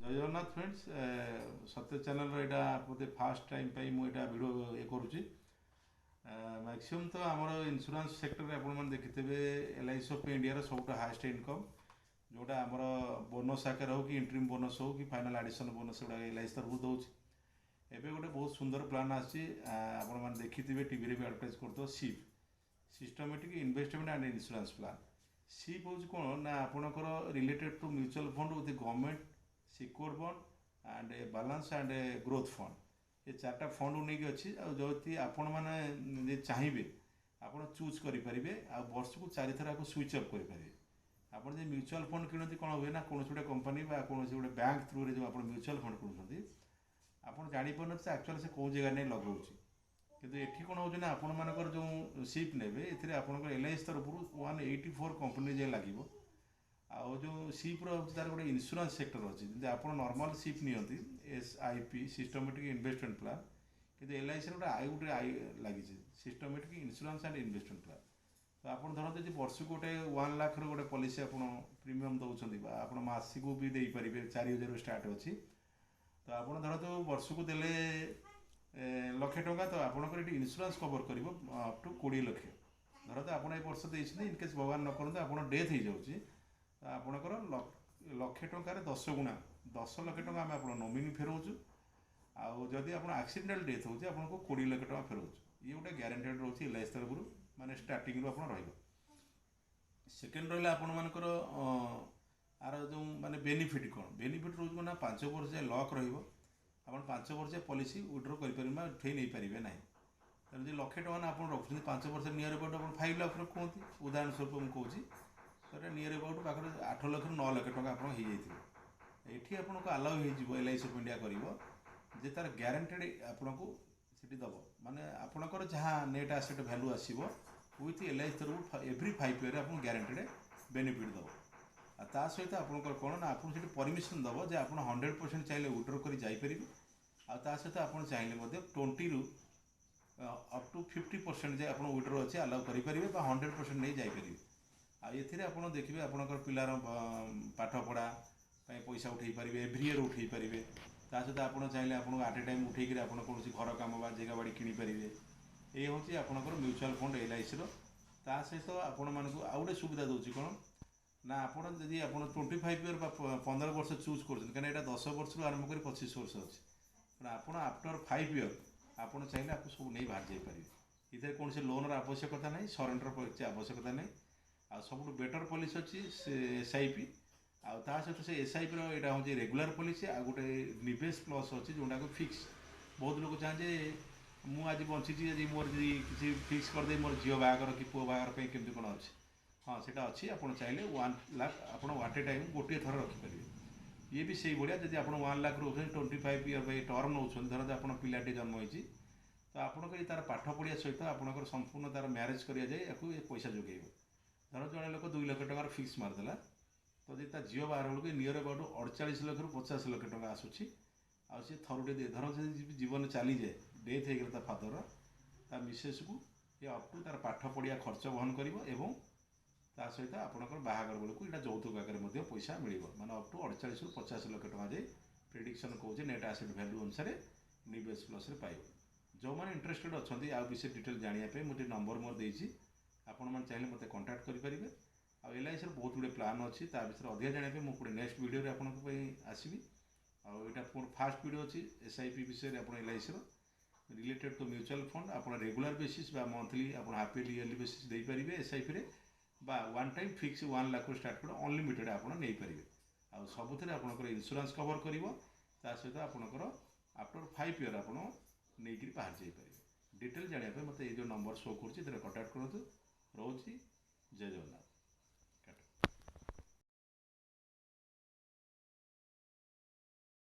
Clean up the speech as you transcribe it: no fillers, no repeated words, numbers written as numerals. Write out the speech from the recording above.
ଜୟ Jagannath friends. ସତ୍ୟ ଚ୍ୟାନେଲ୍ର ଏଇଟା ବୋଧେ ଫାଷ୍ଟ ଟାଇମ୍ ପାଇଁ ମୁଁ ଏଇଟା ଭିଡ଼ିଓ ଇଏ କରୁଛି। ମ୍ୟାକ୍ସିମମ୍ ତ ଆମର ଇନ୍ସୁରାନ୍ସ ସେକ୍ଟରରେ ଆପଣମାନେ ଦେଖିଥିବେ, ଏଲ୍ I C of ଇଣ୍ଡିଆର ସବୁଠୁ ହାଏଷ୍ଟ ଇନକମ୍, ଯେଉଁଟା ଆମର ବୋନସ୍ ଆକାରରେ ହେଉ କି ଇଣ୍ଟ୍ରିମ୍ ବୋନସ୍ ହେଉ କି ଫାଇନାଲ୍ ଆଡ଼ିସନ୍ ବୋନସ୍, ଏଗୁଡ଼ାକ ଏଲ୍ I C ତରଫରୁ ଦେଉଛି। ଏବେ ଗୋଟେ ବହୁତ ସୁନ୍ଦର ପ୍ଲାନ୍ ଆସିଛି, ଆପଣମାନେ ଦେଖିଥିବେ, ଟିଭିରେ ବି ଆଡ଼ଭର୍ଟାଇଜ୍ କରୁଥିବ, SIP, systematic investment and insurance plan। SIP ହେଉଛି କ'ଣ ନା ଆପଣଙ୍କର related to mutual fund with government secure bond and balance and growth fund। ଏ ଚାରିଟା ଫଣ୍ଡକୁ ନେଇକି ଅଛି। ଆଉ ଯଦି ଆପଣମାନେ ଯଦି ଚାହିଁବେ, ଆପଣ ଚୁଜ୍ କରିପାରିବେ ଆଉ ବର୍ଷକୁ ଚାରିଥର ଆକୁ ସୁଇଚ୍ ଅଫ୍ କରିପାରିବେ। ଆପଣ ଯଦି ମ୍ୟୁଚୁଆଲ୍ ଫଣ୍ଡ କିଣନ୍ତି, କ'ଣ ହୁଏ ନା କୌଣସି ଗୋଟେ କମ୍ପାନୀ ବା କୌଣସି ଗୋଟେ ବ୍ୟାଙ୍କ ଥ୍ରୁରେ ଯେଉଁ ଆପଣ ମ୍ୟୁଚୁଆଲ୍ ଫଣ୍ଡ କିଣୁଛନ୍ତି, ଆପଣ ଜାଣିପାରୁନଥିବେ ଆକ୍ଚୁଆଲି ସେ କେଉଁ ଜାଗାରେ ନେଇ ଲଗାଉଛି। କିନ୍ତୁ ଏଠି କ'ଣ ହେଉଛି ନା ଆପଣମାନଙ୍କର ଯେଉଁ ସିପ୍ ନେବେ, ଏଥିରେ ଆପଣଙ୍କର ଏଲ୍ I C ତରଫରୁ 184 କମ୍ପାନୀ ଯାଏ ଲାଗିବ। ଆଉ ଯେଉଁ ସିପ୍ର ହେଉଛି, ତାର ଗୋଟେ ଇନ୍ସୁରାନ୍ସ ସେକ୍ଟର ଅଛି। ଯେମିତି ଆପଣ ନର୍ମାଲ୍ ସିପ୍ ନିଅନ୍ତି, SIP, systematic investment plan, କିନ୍ତୁ ଏଲ୍ I ସିର ଗୋଟେ ଆଉ ଗୋଟେ I ଲାଗିଛି, systematic insurance and investment plan। ତ ଆପଣ ଧରନ୍ତୁ ଯଦି ବର୍ଷକୁ ଗୋଟେ 1 ଲାଖ୍ର ଗୋଟେ ପଲିସି ଆପଣ ପ୍ରିମିୟମ୍ ଦେଉଛନ୍ତି ବା ଆପଣ ମାସିକୁ ବି ଦେଇପାରିବେ, 4000ରୁ ଷ୍ଟାର୍ଟ ଅଛି। ତ ଆପଣ ଧରନ୍ତୁ ବର୍ଷକୁ ଦେଲେ ଲକ୍ଷେ ଟଙ୍କା, ତ ଆପଣଙ୍କର ଏଠି ଇନ୍ସୁରାନ୍ସ କଭର କରିବ ଅପ୍ ଟୁ 20 ଲକ୍ଷ। ଧରନ୍ତୁ ଆପଣ ଏ ବର୍ଷ ଦେଇଛନ୍ତି, ଇନ୍ କେସ୍ ଭଗବାନ ନ କରନ୍ତୁ ଆପଣ ଡେଥ୍ ହେଇଯାଉଛି, ତ ଆପଣଙ୍କର ଲକ୍ଷେ ଟଙ୍କାରେ 10 ଗୁଣା, 10 ଲକ୍ଷ ଟଙ୍କା ଆମେ ଆପଣ ନୋମିନି ଫେରଉଛୁ। ଆଉ ଯଦି ଆପଣ ଆକ୍ସିଡେଣ୍ଟାଲ ଡେଥ୍ ହେଉଛି, ଆପଣଙ୍କୁ 20 ଲକ୍ଷ ଟଙ୍କା ଫେରଉଛୁ। ଇଏ ଗୋଟେ ଗ୍ୟାରେଣ୍ଟେଡ଼ ରହୁଛି ଏଲ୍ I C ତରଫରୁ, ମାନେ ଷ୍ଟାର୍ଟିଂରୁ ଆପଣ ରହିବ। ସେକେଣ୍ଡ ରହିଲା ଆପଣମାନଙ୍କର ଆର ଯେଉଁ ମାନେ ବେନିଫିଟ୍ କ'ଣ? ବେନିଫିଟ୍ ରହୁଛି ନା 5 ବର୍ଷ ଯାଏ ଲକ୍ ରହିବ। ଆପଣ 5 ବର୍ଷ ଯାଏ ପଲିସି ୱିଡ୍ର କରିପାରିବେ ବା ଉଠେଇ ନେଇପାରିବେ ନାହିଁ। ତେଣୁ ଯଦି ଲକ୍ଷେ ଟଙ୍କା ନା ଆପଣ ରଖୁଛନ୍ତି, 5 ବର୍ଷ ନିୟର ଆବାଉଟ୍ ଆପଣ 5 ଲାଖ୍ର କୁହନ୍ତି, ଉଦାହରଣ ସ୍ୱରୂପ ମୁଁ କହୁଛି, ତ ଏଇଟା ନିୟର ଆବାଉଟ୍ ପାଖରେ 8 ଲକ୍ଷରୁ 9 ଲକ୍ଷ ଟଙ୍କା ଆପଣ ହେଇଯାଇଥିବ। ଏଠି ଆପଣଙ୍କୁ ଆଲାଉ ହେଇଯିବ, L I C of India କରିବ ଯେ ତାର ଗ୍ୟାରେଣ୍ଟେଡ଼ ଆପଣଙ୍କୁ ସେଠି ଦେବ, ମାନେ ଆପଣଙ୍କର ଯାହା ନେଟ୍ ଆସେଟ୍ ଭ୍ୟାଲୁ ଆସିବ ୱିଥ୍ ଏଲ୍ I C ତରଫରୁ ଏଭ୍ରି 5 ଇୟର୍ରେ ଆପଣଙ୍କୁ ଗ୍ୟାରେଣ୍ଟେଡ଼ ବେନିଫିଟ୍ ଦେବ। ଆଉ ତା ସହିତ ଆପଣଙ୍କର କ'ଣ ନା ଆପଣଙ୍କୁ ସେଠି ପରମିସନ୍ ଦେବ ଯେ ଆପଣ 100% ଚାହିଁଲେ ୱିଡ୍ର କରି ଯାଇପାରିବେ। ଆଉ ତା ସହିତ ଆପଣ ଚାହିଁଲେ ମଧ୍ୟ 20ରୁ ଅପ୍ ଟୁ 50% ଯାଏ ଆପଣ ୱିଡ୍ର ଅଛି, ଆଲାଉ କରିପାରିବେ ବା 100% ନେଇ ଯାଇପାରିବେ। ଆଉ ଏଥିରେ ଆପଣ ଦେଖିବେ, ଆପଣଙ୍କର ପିଲାର ପାଠପଢ଼ା ପାଇଁ ପଇସା ଉଠେଇ ପାରିବେ, ଏଭ୍ରି ଇୟର୍ ଉଠେଇ ପାରିବେ। ତା ସହିତ ଆପଣ ଚାହିଁଲେ ଆପଣଙ୍କୁ ଆଟ୍ ଏ ଟାଇମ୍ ଉଠେଇକିରି ଆପଣ କୌଣସି ଘର କାମ ବା ଜାଗା ବାଡ଼ି କିଣିପାରିବେ। ଏଇ ହେଉଛି ଆପଣଙ୍କର ମ୍ୟୁଚୁଆଲ୍ ଫଣ୍ଡ ଏଲ୍ I ସିର। ତା ସହିତ ଆପଣମାନଙ୍କୁ ଆଉ ଗୋଟେ ସୁବିଧା ଦେଉଛି କ'ଣ ନା ଆପଣ ଯଦି ଆପଣ 25 ଇୟର୍ ବା 15 ବର୍ଷ ଚୁଜ୍ କରୁଛନ୍ତି, କାହିଁକିନା ଏଇଟା 10 ବର୍ଷରୁ ଆରମ୍ଭ କରି 25 ବର୍ଷ ଅଛି, ତେଣୁ ଆପଣ ଆଫ୍ଟର 5 ଇୟର୍ ଆପଣ ଚାହିଁଲେ ଆକୁ ସବୁ ନେଇ ବାହାରି ଯାଇପାରିବେ। ଏଥିରେ କୌଣସି ଲୋନ୍ର ଆବଶ୍ୟକତା ନାହିଁ, ସରେଣ୍ଡର କିଛି ଆବଶ୍ୟକତା ନାହିଁ। ଆଉ ସବୁଠୁ ବେଟର୍ ପଲିସି ଅଛି ସେ ଏସ୍ I P. ଆଉ ତା ସହିତ ସେ ଏସ୍ I ପିର ଏଇଟା ହେଉଛି ରେଗୁଲାର ପଲିସି। ଆଉ ଗୋଟେ ନିବେଶ ପ୍ଲସ୍ ଅଛି, ଯେଉଁଟାକୁ ଫିକ୍ସ। ବହୁତ ଲୋକ ଚାହାନ୍ତି ଯେ ମୁଁ ଆଜି ବଞ୍ଚିଛି, ଆଜି ମୋର ଯଦି କିଛି ଫିକ୍ସ କରିଦେଇ ମୋର ଝିଅ ବାହାଘର କି ପୁଅ ବାହାଘର ପାଇଁ କେମିତି କ'ଣ ଅଛି। ହଁ, ସେଇଟା ଅଛି। ଆପଣ ଚାହିଁଲେ 1 ଲାଖ ଆପଣ ଆଟ୍ ଏ ଟାଇମ୍ ଗୋଟିଏ ଥର ରଖିପାରିବେ। ଇଏ ବି ସେଇଭଳିଆ, ଯଦି ଆପଣ 1 ଲାଖ ରହୁଛନ୍ତି, 25 ଇୟର୍ ପାଇଁ ଟର୍ମ ନେଉଛନ୍ତି, ଧରନ୍ତୁ ଆପଣ ପିଲାଟି ଜନ୍ମ ହେଇଛି, ତ ଆପଣଙ୍କ ଏଇ ତାର ପାଠ ପଢ଼ିବା ସହିତ ଆପଣଙ୍କର ସମ୍ପୂର୍ଣ୍ଣ ତାର ମ୍ୟାରେଜ୍ କରିବା ଯାଏ ୟାକୁ ଏ ପଇସା ଯୋଗାଇବ। ଧର ଜଣେ ଲୋକ 2 ଲକ୍ଷ ଟଙ୍କାର ଫିକ୍ସ ମାରିଦେଲା, ତ ଯଦି ତା ଝିଅ ବାହାଘର ବେଳକୁ ନିୟର ଆବାଉଟ୍ 48 ଲକ୍ଷରୁ 50 ଲକ୍ଷ ଟଙ୍କା ଆସୁଛି। ଆଉ ସିଏ ଥରୁଟେ ଦିଏ, ଧର ସେ ଜୀବନ ଚାଲିଯାଏ, ଡେଥ୍ ହେଇଗଲା ତା ଫାଦରର, ତା ମିସେସ୍କୁ ଇଏ ଅପ୍ ଟୁ ତାର ପାଠ ପଢ଼ିବା ଖର୍ଚ୍ଚ ବହନ କରିବ ଏବଂ ତା ସହିତ ଆପଣଙ୍କର ବାହାଘର ବେଳକୁ ଏଇଟା ଯୌତୁକ ଆକାରରେ ମଧ୍ୟ ପଇସା ମିଳିବ। ମାନେ ଅପ୍ ଟୁ 48ରୁ 50 ଲକ୍ଷ ଟଙ୍କା ଯାଇ ପ୍ରିଡିକ୍ସନ୍ କହୁଛି, ନେଟ୍ ଆସେଟ୍ ଭ୍ୟାଲୁ ଅନୁସାରେ ନିବେଶ ପ୍ଲସ୍ରେ ପାଇବ। ଯେଉଁମାନେ ଇଣ୍ଟରେଷ୍ଟେଡ଼ ଅଛନ୍ତି ଆଉ ବିଶେଷ ଡିଟେଲ୍ ଜାଣିବା ପାଇଁ, ମୁଁ ଟିକେ ନମ୍ବର ମୋର ଦେଇଛି, ଆପଣମାନେ ଚାହିଁଲେ ମୋତେ କଣ୍ଟାକ୍ଟ କରିପାରିବେ। ଆଉ ଏଲ୍ I ସିର ବହୁତ ଗୁଡ଼ିଏ ପ୍ଲାନ୍ ଅଛି, ତା ବିଷୟରେ ଅଧିକା ଜାଣିବା ପାଇଁ ମୁଁ ପୁଣି ନେକ୍ସଟ ଭିଡ଼ିଓରେ ଆପଣଙ୍କ ପାଇଁ ଆସିବି। ଆଉ ଏଇଟା ମୋର ଫାଷ୍ଟ ଭିଡ଼ିଓ ଅଛି ଏସ୍ I P ବିଷୟରେ। ଆପଣ L I sir related two mutual fund, ଆପଣ ରେଗୁଲାର ବେସିସ୍ ବା ମନ୍ଥଲି, ଆପଣ ହାଫ୍ ଇୟରଲି ବେସିସ୍ ଦେଇପାରିବେ ଏସ୍ I ପିରେ ବା ୱାନ୍ ଟାଇମ୍ ଫିକ୍ସ 1 ଲାଖରୁ ଷ୍ଟାର୍ଟ କରି ଅନଲିମିଟେଡ଼ ଆପଣ ନେଇପାରିବେ। ଆଉ ସବୁଥିରେ ଆପଣଙ୍କର ଇନ୍ସୁରାନ୍ସ କଭର କରିବ, ତା ସହିତ ଆପଣଙ୍କର ଆଫ୍ଟର 5 ଇୟର୍ ଆପଣ ନେଇକିରି ବାହାରି ଯାଇପାରିବେ। ଡିଟେଲ୍ ଜାଣିବା ପାଇଁ ମୋତେ ଏଇ ଯେଉଁ ନମ୍ବର ଶୋ କରୁଛି, ଏଥିରେ କଣ୍ଟାକ୍ଟ କରନ୍ତୁ। ରହୁଛି, ଜୟ ଜଗନ୍ନାଥ।